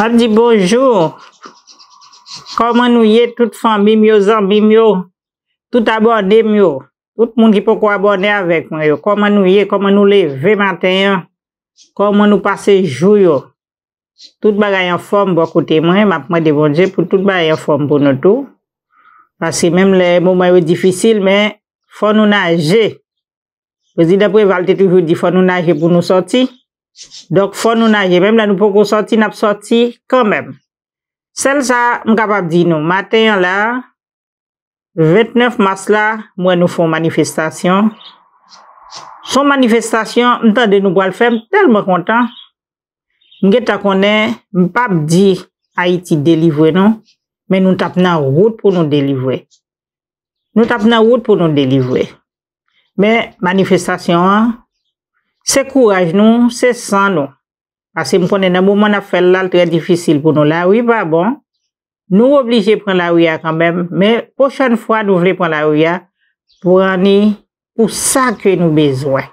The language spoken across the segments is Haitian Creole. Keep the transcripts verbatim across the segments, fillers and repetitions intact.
Ap di bonjou. Kòman nou ye, tout fanmi m yo, zanmi m yo, tout abòne m yo, tout moun ki poko abòne avèk mwen yo? Kòman nou ye? Kòman nou leve maten an? Kòman nou pase jou yo? Tout bagay anfòm bò kote mwen. M ap mande Bondye pou tout bagay anfòm pou nou tou. Paske menm lè moman yo difisil, men fò nou naje. Prezidan Preval te toujou di fò nou naje pou nou sòti. Donk, fò nou naje. Menm lè nou poko sòti, n ap sòti kanmenm. Sèl sa m kapab di nou, maten an la, vennèf mas la, m wè nou fè yon manifestasyon. Se yon manifestasyon, m tande nou pral fè, m tèlman kontan. M gentan konnen, m p ap di Ayiti delivre non, men nou t ap nan wout pou nou delivre. Nou t ap nan wout pou nou delivre. Men manifestasyon an, se kouraj nou, se san nou. Paske m konnen nan moman n ap fè l la, l trè difisil pou nou. Lari pa bon. Nou oblije pran lari a kanmenm, men pwochèn fwa nou vle pran lari a, pran ni pou sa ke nou bezwen,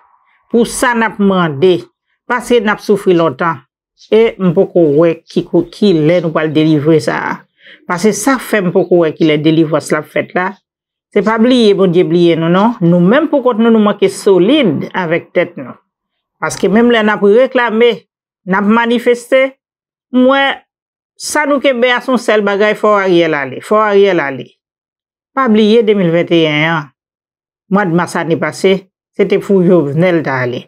pou sa n ap mande, paske n ap soufri lontan. E m poko wè ki kou, ki lè nou pral delivre sa a. Paske sa fè m poko wè ki lè delivrans la ap fèt la. Se pa bliye Bondye bliye nou non. Nou menm pou kont nou, nou manke solid avèk tèt nou. Paske menm lè n ap reklame, n ap manifeste, m wè sa nou kenbe a se yon sèl bagay, fò Ariel ale, fò Ariel ale. Pa bliye de mil venteyen an, mwa d mas ane pase, se te pou Jovenel ta ale.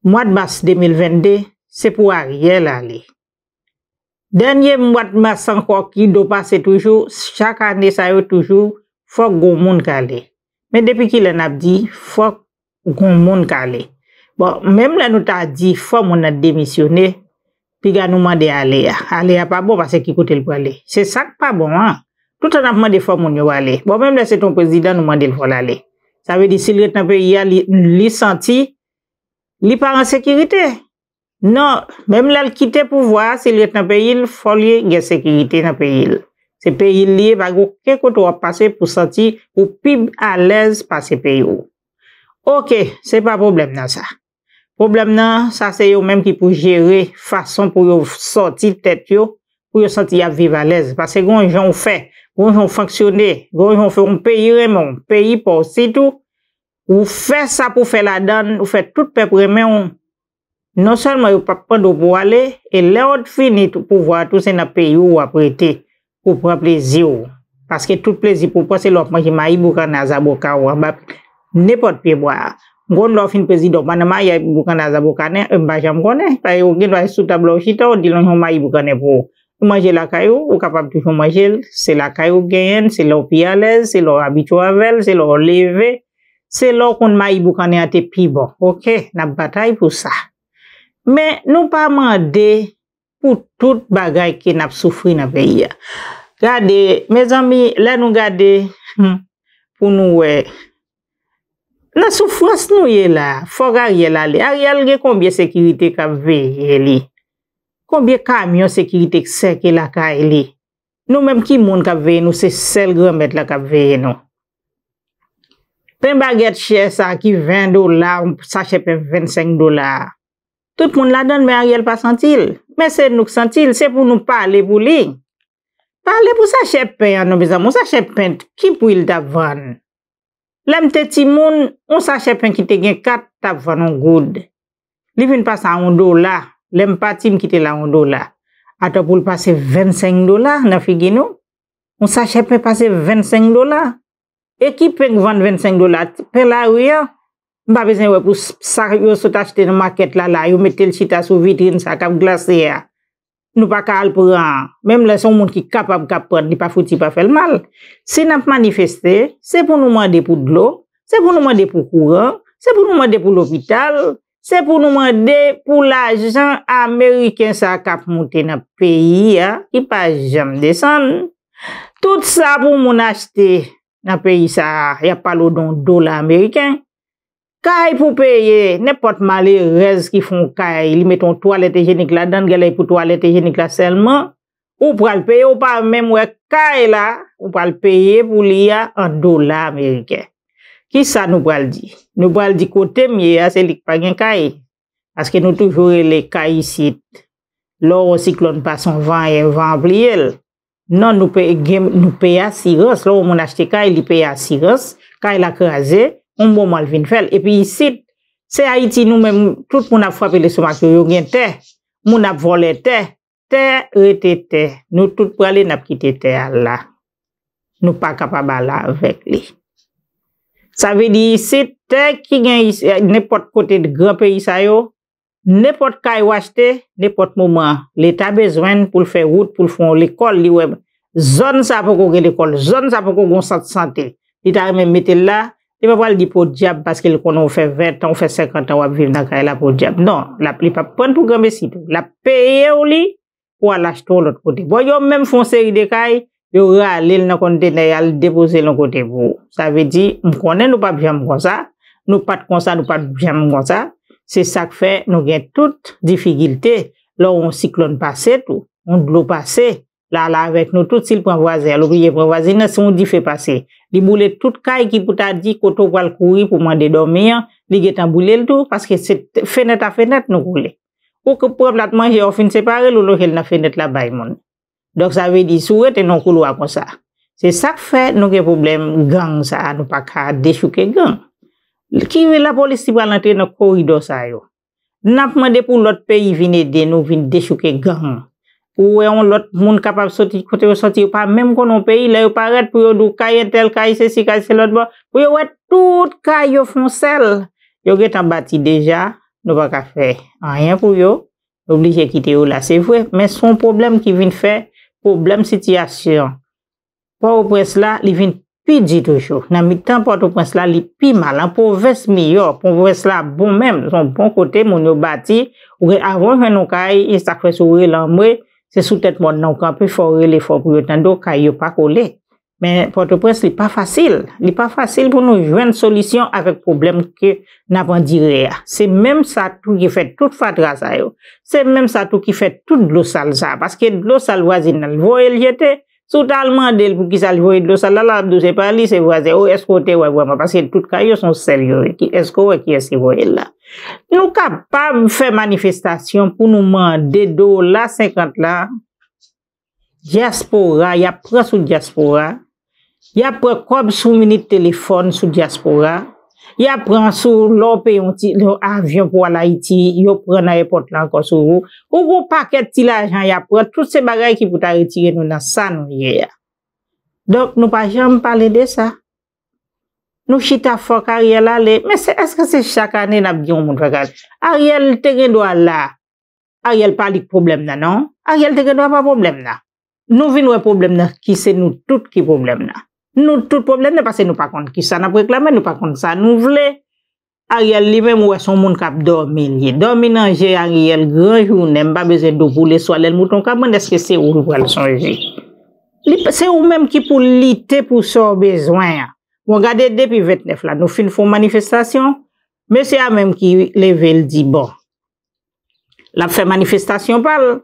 Mwa d mas de mil vennde, se pou Ariel ale. Dènye mwa d mas ankò ki do pase toujou, chak ane sa yo toujou, fòk gon moun k ale. Men depi kilè n ap di, fòk gon moun k ale? Bon, menm lè nou ta di fò moun nan demisyone, piga nou mande ale a. Ale a pa bon paske ki kote l prale? Se sa k pa bon an. Toutan n ap mande fò moun yo ale. Bon, menm lè se t on prezidan nou mande l fò l ale. Sa vle di si l ret nan peyi a, li, li santi li pa an sekirite. Non, menm lè l kite pouvwa a, si l ret nan peyi l, fò li gen sekirite nan peyi l. Se peyi l li ye, pa gen okenn kote w ap pase pou santi ou pi alèz pase peyi w. Oke, se pa pwoblèm nan sa. Pwoblèm nan, sa se yo menm ki pou jere fason pou yo sòti tèt yo, pou yo santi y ap viv alèz. Paske gon jan w fè, gon jan w fonksyone, gon jan w fè yon peyi renmen w, peyi pa w sitou, ou fè sa pou fè ladan l, ou fè tout pèp renmen w. Non sèlman yo p ap mande w pou w ale, e lè w t fini tou, pouvwa a tou se nan peyi w w ap rete pou w pran plezi w. Paske tout plezi pou w pran se lè w ap manje mayi boukannen a zaboka ou anba nenpòt pye bwa a. M konn lè w fin prezidan w pa nan mayi boukannen a zaboka nen, e m pa janm konnen. Paske w gen dwa sou tab la w chita, w di l yon mayi boukannen pou ou. Ou manje lakay ou, ou kapab toujou manje l, se lakay ou genyen l, se lè w pi alèz, se lè w abitye w avè l, se lè w leve, se lè w konn mayi boukannen an te pi bon. Oke, n ap batay pou sa. Men nou pa mande pou tout bagay ke n ap soufri nan peyi a. Gade, mezanmi, lè nou gade, hmm, pou nou wè, nan soufrans nou ye la, fòk Ariel ale. Ariel gen konbyen sekirite k ap veye li? Konbyen kamyon sekirite k sèke lakay li? Nou menm ki moun k ap veye nou, se sèl Granmèt la k ap veye nou. Pen bagèt chè sa ki ven dola, yon sachè pen vennsenk dola a. Tout moun ladan l, men Ariel pa santi l. Men se nou k santi l, se pou nou pale pou li. Pale pou sachè pen an non, mezanmi. Yon sachè pen, ki pri l t ap vann? Lè m te timoun, yon sachè pen ki te gen kat t ap vann yon goud. Li vin pase a yon dola. Lè m pati, m kite l a yon dola. Atò pou l pase vennsenk dola nan figi nou? Yon sachè pen pase vennsenk dola. E ki pen k vann vennsenk dola? Pen lari an? M pa bezwen wè pou s-, sa yo sot achte nan makèt la la, yo mete l chita sou vitrin sa k ap glase a. Nou pa ka al pran. Menm lè se yon moun ki kapab k ap pran, li pa fouti pa fè l mal. Si n ap manifeste, se pou nou mande pou dlo, se pou nou mande pou kouran, se pou nou mande pou lopital, se pou nou mande pou lajan ameriken sa k ap moute nan peyi a, ki pa janm desann. Tout sa pou moun achte nan peyi sa a, y ap pale w de yon dola ameriken. Kay pou peye, nenpòt malerèz ki fè yon kay, li mete yon twalèt ijenik ladan l, genlè pou twalèt ijenik la sèlman, ou pral peye, ou pa menm wè kay la, ou pral peye pou li a an dola ameriken. Kisa nou pral di? Nou pral di kote m ye a, se li k pa gen kay. Paske nou toujou rele kay isit. Lè yon siklòn pase, yon van, yon van anpliye l. Non, nou peye, gen, nou peye asirans. Lè yon moun achte kay, li peye asirans. Kay la kraze, yon moman l vin fè l. Epi isit, se Ayiti, nou menm, tout moun ap frape lestomak yo, yo gen tè. Moun ap vòlè tè. Tè rete tè. Nou tout prale, n ap kite tè a la. Nou pa kapab ale avèk li. Sa vle di, se tè ki gen isi, nenpòt kote gran peyi sa yo, nenpòt kay w achte, nenpòt moman, Leta bezwen l pou l fè wout, pou l fè yon lekòl, li wè zòn sa poko gen lekòl, zòn sa poko gen yon sant sante. Li ta renmen mete l la, li pa pral di podyab paske l konnen w fè ven tan, w fè senkant an w ap viv nan kay la podyab. Non, l ap, li p ap pran l pou granmesi tou. L ap peye w li, pou al achte yon lòt kote. Bon, yo menm fè yon seri de kay, yo rale l nan kontenè, y al depoze l yon kote pou ou. Sa vle di, m konnen nou p ap janm konsa, nou pa t konsa, nou p ap janm konsa. Se sa k fè nou gen tout difikilte. Lè yon siklòn pase tou, yon dlo pase, l al avèk nou tout, si l pran vwazen an, l oblije pran vwazen an, si yon dife pase, li boule tout kay ki pou ta di kote w pral kouri pou mande dòmi an, li gentan boule l tou, paske se t-, fenèt a fenèt nou koule. Ou k-, pran plat manje a, ou fin separe l, ou loje l nan fenèt la bay moun. Donk, sa vle di, si w rete nan yon koulwa konsa, se sa k fè nou gen pwoblèm gang sa a, nou pa ka dechouke gang. Ki lapolis ki pral antre nan koridò sa yo? N ap mande pou lòt peyi vin ede nou, vin dechouke gang. Ou wè yon lòt moun kapab soti kote yo soti, yo pa menm konnen yon peyi, lè yo parèt pou yo di w kay entèl, kay sesi, kay se lòt bò, pou yo wè tout kay yo fè yon sèl. Yo gentan bati deja, nou pa ka fè anyen pou yo. Nou oblije kite yo la, se vre, men se yon pwoblèm ki vin fè pwoblèm sitiyasyon Pòtoprens la, li vin pi di toujou. Nan mitan Pòtoprens la, li pi mal. An pwovens miyò, pwovens la bon menm, se yon bon kote, moun yo bati. Ou gen, avan w jwenn yon kay, e sa k fè si w rele anmwe, se sou tèt mòn nan w kanpe, fò w rele fò pou yo tande w, kay yo pa kole. Men Pòtoprens, li pa fasil. Li pa fasil pou nou jwenn solisyon avèk pwoblèm ke n ap andire a. Se menm sa tou ki fè tout fatra sa yo. Se menm sa tou ki fè tout dlo sal sa. Paske dlo sal vwazin nan, l voye l jete. Si w t al mande l pou kisa l voye dlo sal la, l ap di w se pa li, se vwazen. O, èske w te wè vrèman? Paske tout kay yo se yon sèl yo ye. Ki, èske w wè kiyès ki voye l la? Nou kapab fè manifestasyon pou nou mande dola senkant la. Dyaspora, y ap pran sou dyaspora. Y ap pran kòb sou minit telefòn sou dyaspora. Y ap pran sou lè w peye yon ti, yon avyon pou al Ayiti, yo pran nan èpòt la ankò sou ou. Ou gon pakèt ti lajan y ap pran, tout se bagay ki pou ta retire nou nan sa nou ye a. Donk, nou pa janm pale de sa. Nou chita fòk Ariel ale, men se, èske se chak ane n ap di yon moun fòk ale? Ariel te gen dwa la. Ariel pa li k pwoblèm nan, non. Ariel te gen dwa pa pwoblèm nan. Nou vin wè pwoblèm nan, ki se nou tout ki pwoblèm nan. Nou tout pwoblèm nan, paske nou pa konn kisa n ap reklame, nou pa konn sa nou vle. Ariel li menm, ou wè, se yon moun k ap dòmi l ye. Dòmi nan je Ariel gran jounen, m pa bezwen di w pou leswa, lè l moute yon kabann, èske se ou l pral sonje? Li, se ou menm ki pou lite pou sa w bezwen an. Bon, gade depi ventnèf la, nou fin fè yon manifestasyon, mesye a menm ki leve l di, bon, l ap fè manifestasyon pa l.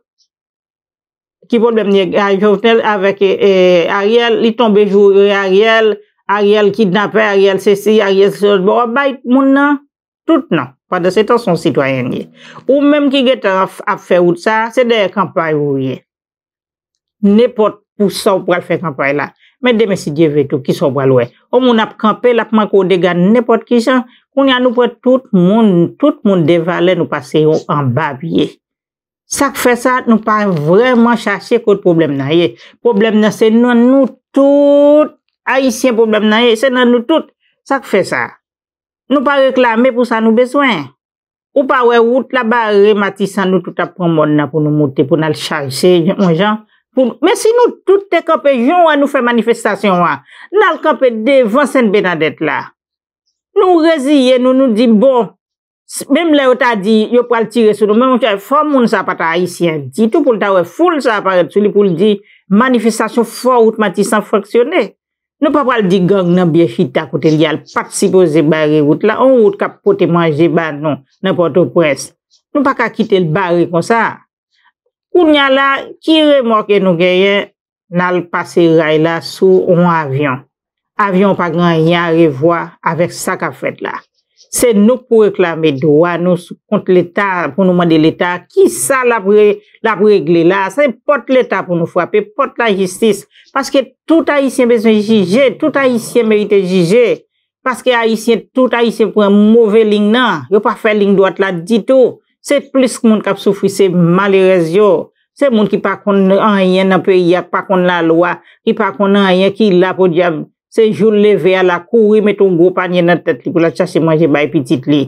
Ki pwoblèm li gen ak Jovenel avèk, e, e, Ariel? Li tonbe joure Ariel, Ariel kidnapè, Ariel sesi, Ariel se lòt bò. W ap bay moun nan tout non. Pandansetan, se yon sitwayen li ye. Ou menm ki gentan ap, ap fè wout sa, se dèyè kanpay ou ye. Nenpòt pou sa w pral fè kanpay la. Men demen, si Dye vle tou, kisa w pral wè? Yon moun ap kanpe, l ap manke w dega nenpòt kijan. Kounye a, nou pran tout moun, tout moun de valè, nou pase yo anba pye. Sa k fè sa, nou pa vrèman chache kot pwoblèm nan ye. Pwoblèm nan se nan nou tout. Ayisyen pwoblèm nan ye, se nan nou tout. Sa k fè sa? Nou pa reklame pou sa nou bezwen. Ou pa wè wout la bare Matisan, nou tout ap pran mòn nan pou nou moute, pou n al chache yon jan. Pou, men si nou tout te kanpe, jan w wè nou fè manifestasyon an, n al kanpe devan Sent Benadèt la. Nou reziye nou, nou di, bon, s-, menm lè yo ta di yo pral tire sou nou, men monchè, fò moun sa pa ta ayisyen ditou pou l ta wè foul sa parèt sou li pou l di manifestasyon fò wout Matisan fonksyone. Nou pa pral di gang nan byen chita kote li a, l pa t sipoze bare wout la, yon wout k ap pote manje ba nou nan Pòtoprens. Nou pa ka kite l bare konsa. Kounye a la, ki remòke nou genyen? N al pase ray la sou yon avyon. Avyon pa gen anyen a revwa avèk sa k ap fèt la. Se nou k pou reklame dwa nou sou kont Leta, pou nou mande Leta kisa l ap re- l ap regle la. Se pòt Leta pou nou frape, pòt lajistis. Paske tout Ayisyen bezwen jije, tout Ayisyen merite jije. Paske Ayisyen, tout Ayisyen pran move liy nan. Yo pa fè liy dwat la ditou. Se plis moun k ap soufri, se malerèz yo. Se moun ki pa konn anyen nan peyi a, ki pa konn lalwa, ki pa konn anyen, ki la podyab. Se jou l leve a l a kouri mete yon gwo panye nan tèt li pou l al chache manje bay pitit li.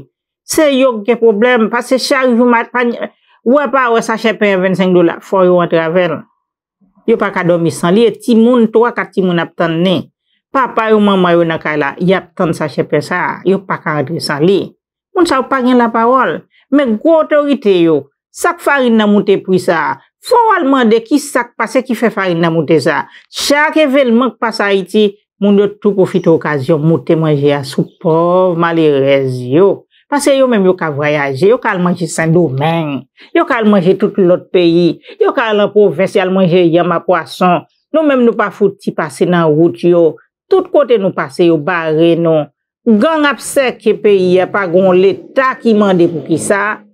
Se yo k gen pwoblèm, paske chak jou mat panye, wè pa wè sachè pen an vennsenk dola, fò yo antre avè l. Yo pa ka dòmi san li, e timoun, twa, kat timoun ap tann li. Papa yo, manman yo nan kay la, y ap tann sachè pen sa a, yo pa ka antre san li. Moun sa yo pa gen lapawòl. Men gwo otorite yo, sa k farin nan moute pri sa a? Fò w al mande ki sa k pase ki fè farin nan moute sa a. Chak evenman k pase Ayiti, moun yo tou pwofite okazyon moute manje a sou pòv malerèz yo. Paske yo menm yo ka vwayaje, yo ka al manje Sendomeng, yo ka al manje tout lòt peyi, yo ka al nan pwovens, y al manje yanm a pwason. Nou menm nou pa fouti pase nan wout yo. Tout kote nou pase, yo bare nou. Gang ap sèke peyi a, pa gon Leta ki mande poukisa.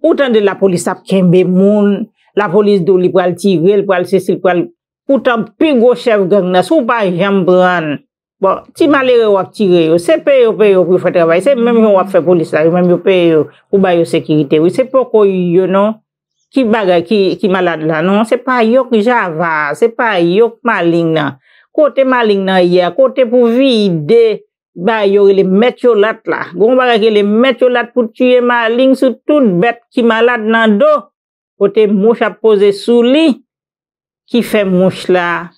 Ou tande lapolis ap kenbe moun, lapolis di w li pral tire, l pral sesi, l pral. Poutan pi gwo chèf gang nan, si w pa janm pran l, bon, ti malere w ap tire yo, se peye yo peye yo pou yo fè travay, se menm jan w ap fè polis la, yo menm yo peye yo pou ba yo sekirite, wi, se poko yo non. Ki bagay ki, ki malad la non, se pa yo k Java, se pa yo k maling nan. Kote maling nan ye a, kote pou vide ba yo rele mèt yo lat la. Gon bagay ki rele mèt yo lat pou tiye maling sou tout bèt ki malad nan do. Kote mouch ap poze sou li, ki fè mouch la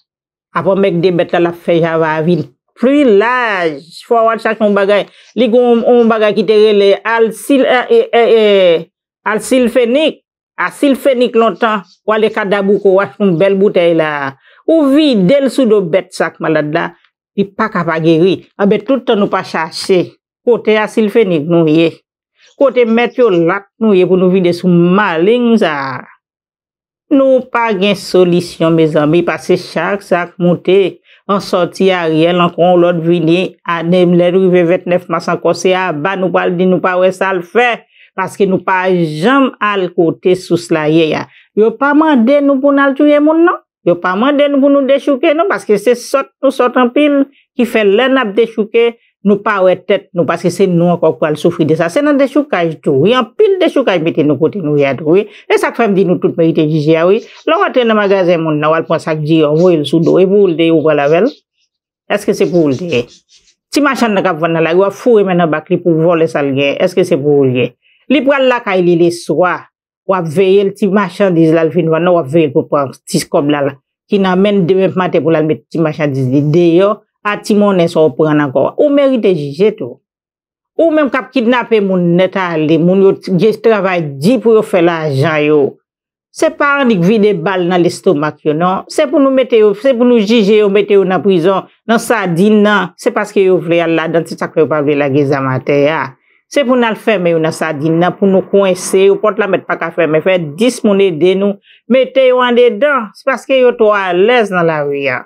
ap anmègde bèt la, l ap fè Java a vin pli laj. Fò w al chache yon bagay. Li gon yon bagay ki te rele alsil, e, e, e, e, alsilfenik. Asilfenik lontan, w ale Kadabouko, w achte yon bèl boutèy la. Ou vide l sou do bèt sa k malad la, li pa ka pa geri. Anben, tout tan nou pa chache kote asilfenik nou ye, kote mèt yo lat nou ye pou nou vide sou maling sa a. Nou pa gen solisyon, mezanmi, paske chak sa k moute, an sòti Ariel, ankò yon lòt vini, ane lè rive vennèf mas ankò, se aba nou pral di nou pa wè sa l fè, paske nou pa janm al kote sous la ye a. Yo pa mande nou pou n al touye moun, non. Yo pa mande nou pou nou dechouke, non, paske se sòt nou sòt anpil ki fè lè n ap dechouke, nou pa wè tèt nou, paske se nou ankò k pral soufri de sa. Se nan dechoukaj tou, wi, anpil dechoukaj mete nou kote nou ye a tou, wi. E sa k fè m di nou tout merite jije a, wi. Lè w antre nan magazen moun nan, w al pran sak Dior, voye l sou do, e pou ou l te ye ou pral avè l? Èske se pou ou l te ye? Ti machann nan k ap vann nan lari, w ap foure men nan bak li pou vòlè sa l genyen, èske se pou ou l ye? Li pral lakay li leswa, w ap veye l, ti machandiz la l fin vann nan, w ap veye l pou pran ti kòb la, la, ki nan men l demen maten pou l al met ti machandiz li deyò, a ti monnen sa w pran nan kò a. Ou merite jije tou. Ou menm k ap kidnape moun nèt ale, moun yo t- gen travay di pou yo fè lajan yo. Se pa annik vide bal nan lestomak yo, non. Se pou nou mete yo, se pou nou jije yo, mete yo nan prizon, nan sadin nan. Se paske yo vle al ladan, se sa k fè yo pa vle lage zam atè a. Se pou n al fèmen yo nan sadin nan, pou nou kwense yo. Pòt la mèt pa ka fèmen. Fè dis moun ede nou, mete yo andedan. Se paske yo twò alèz nan lari a.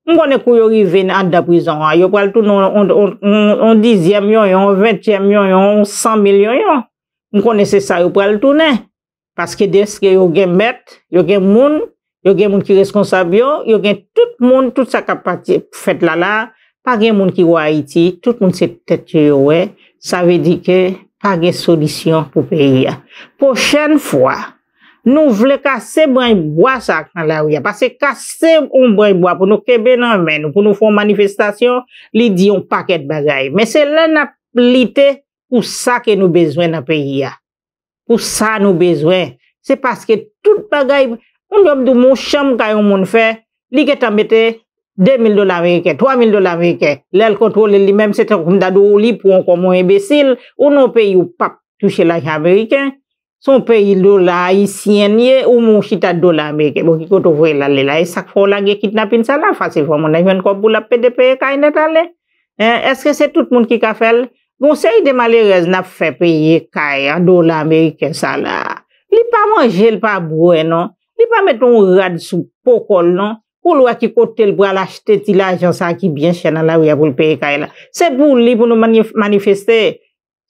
M konnen kou yo rive anndan prizon an, yo pral tounen yon, yon, yon, yon, yon dizyèm yonyon, yon ventyèm yonyon, yon san mil yonyon. M konnen se sa yo pral tounen. Paske dèske yo gen mèt, yo gen moun, yo gen moun ki reskonsab yo, yo gen tout moun, tout sa k ap pati fèt la la, pa gen moun ki wè Ayiti, tout moun se tèt yo yo wè. Sa vle di ke pa gen solisyon pou peyi a. Pwochèn fwa, nou vle kase branch bwa sa k nan lari a. Paske kase yon branch bwa pou nou kenbe nan men nou, pou nou fè yon manifestasyon, li di yon pakèt bagay. Men se lè n ap lite pou sa ke nou bezwen nan peyi a. Pou sa nou bezwen. Se paske tout bagay, moun yo ap di w, yon chanm kay yon moun fè, li gentan mete de mil dola ameriken, twa mil dola ameriken. Lè l kontwole li menm, se tankou m ta di w, li pran w kòm yon enbesil, ou nan yon peyi ou p ap touche lajan ameriken. Se yon peyi dola ayisyen ye, ou menm ou chita dola ameriken. Bon, ki kote w voye l ale la? E sa k fè w lage kidnapin sa la, fasil fè moun nan jwenn kòb pou l ap pede peye kay nèt ale. Hein, èske se tout moun ki ka fè l? Gon seri de malerèz n ap fè peye kay an dola ameriken sa la. Li pa manje, l pa bwè, non. Li pa met yon rad sou po kò l, non. Pou l wè ki kote l pral achte ti lajan sa ki byen chè nan lari a pou l peye kay la. Se pou li pou nou manif- manifeste.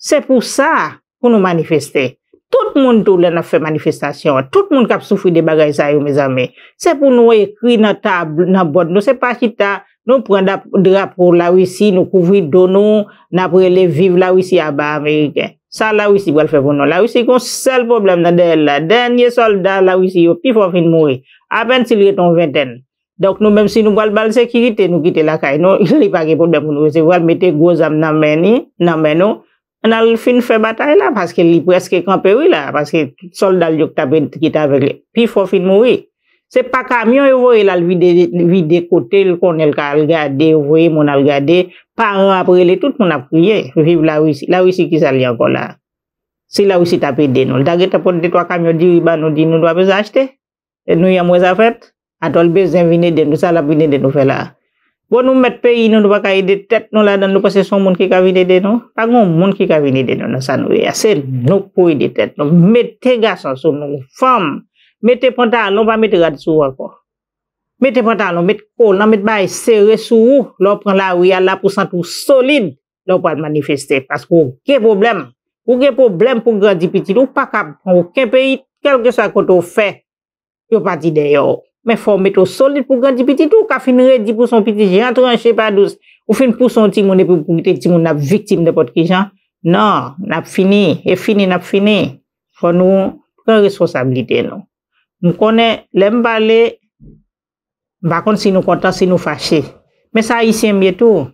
Se pou sa pou nou manifeste. Tout moun tou lè n ap fè manifestasyon an, tout moun k ap soufri de bagay sa yo, mezanmi, se pou nou ekri nan tab, nan bòd nou. Se pa chita, nou pran dap- drapo Larisi, nou kouvri do nou, n ap rele viv Larisi aba Ameriken. Sa Larisi pral fè pou nou? Larisi gen yon sèl pwoblèm nan dèyè l la. Dènye sòlda Larisi yo, pifò fin mouri. Apèn si l rete yon ventèn. Donk, nou menm, si nou pral ba l sekirite, nou kite lakay nou, li pa gen pwoblèm pou nou resevwa l, mete gwo zam nan men ni, nan men nou. N al fin fè batay la, paske li prèske kanpe, wi, la, paske sòlda l yo ki t ap ret- ki t avèk li, pifò fin mouri. Se pa kamyon yo voye l al vide, vide kote l konnen l ka al gade, yo voye moun al gade, paran ap rele, tout moun ap kriye, viv Larisi. Larisi, kisa l ye ankò la? Si Larisi t ap ede nou, l ta gentan pot de twa kamyon diri ba nou, di nou, nou pa bezwen achte. E nou, yon mwen sa fèt, atò l bezwen vin ede nou, sa l ap vin ede nou fè la? Bon, nou mèt peyi nou, nou pa ka ede tèt nou ladan l, nou panse se yon moun ki ka vin ede nou? Pa gen yon moun ki ka vin ede nou nan sa nou ye a. Se nou k pou ede tèt nou. Mete gason sou nou, fanm. Mete pantalon, pa mete rad sou ou ankò. Mete pantalon, met kolan, met bagay sere sou ou. Lè w pran lari a, la pou w santi w solid lè w pral manifeste, paske w gen pwoblèm. Ou gen pwoblèm pou grandi pitit ou, ou pa ka pran okenn peyi, kèlkeswa kote w fè, yo pati dèyè w. Men fò w mete w solid pou grandi pitit ou, ou ka fin redi pou son pitit jan tranche pa dous. Ou fin pouse yon timoun epi pou kite timoun nan ap viktim nenpòt ki jan. Non, n ap fini, e fini n ap fini. Fò nou pran responsablite nou. M konnen, lè m pale, m pa konn si nou kontan, si nou fache. Men sa Ayisyen m ye tou.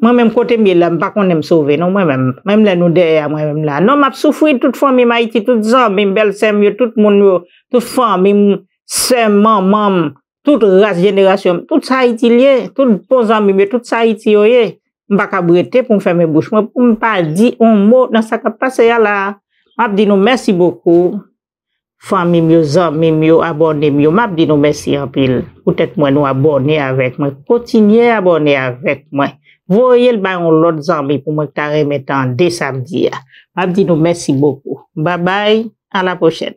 Mwen menm kote m ye la, m pa konnen m sove, non, mwen menm. Menm lè nou dèyè a, mwen menm la. Non, m ap soufri, tout fanmi m Ayiti, tout zanmi m, bèlsè m yo, tout moun yo, tout fanmi m, sè m, manman m, tout ras jenerasyon m, tout sa Ayiti l ye, tout bon zanmi m yo, tout sa Ayiti yo ye. M pa kab rete pou m fèmen bouch mwen, pou m pa di yon mo nan sa k ap pase a la. M ap di nou mèsi bokou. Fanmi m yo, zanmi m yo, abòne m yo, m ap di nou mèsi anpil. Poutèt mwen nou abòne avèk mwen, kontinye abòne avèk mwen. Voye l bay yon lòt zanmi pou mwen ki ta renmen tande sa m di a. M ap di nou mèsi bokou. Babay, a la pwochèn.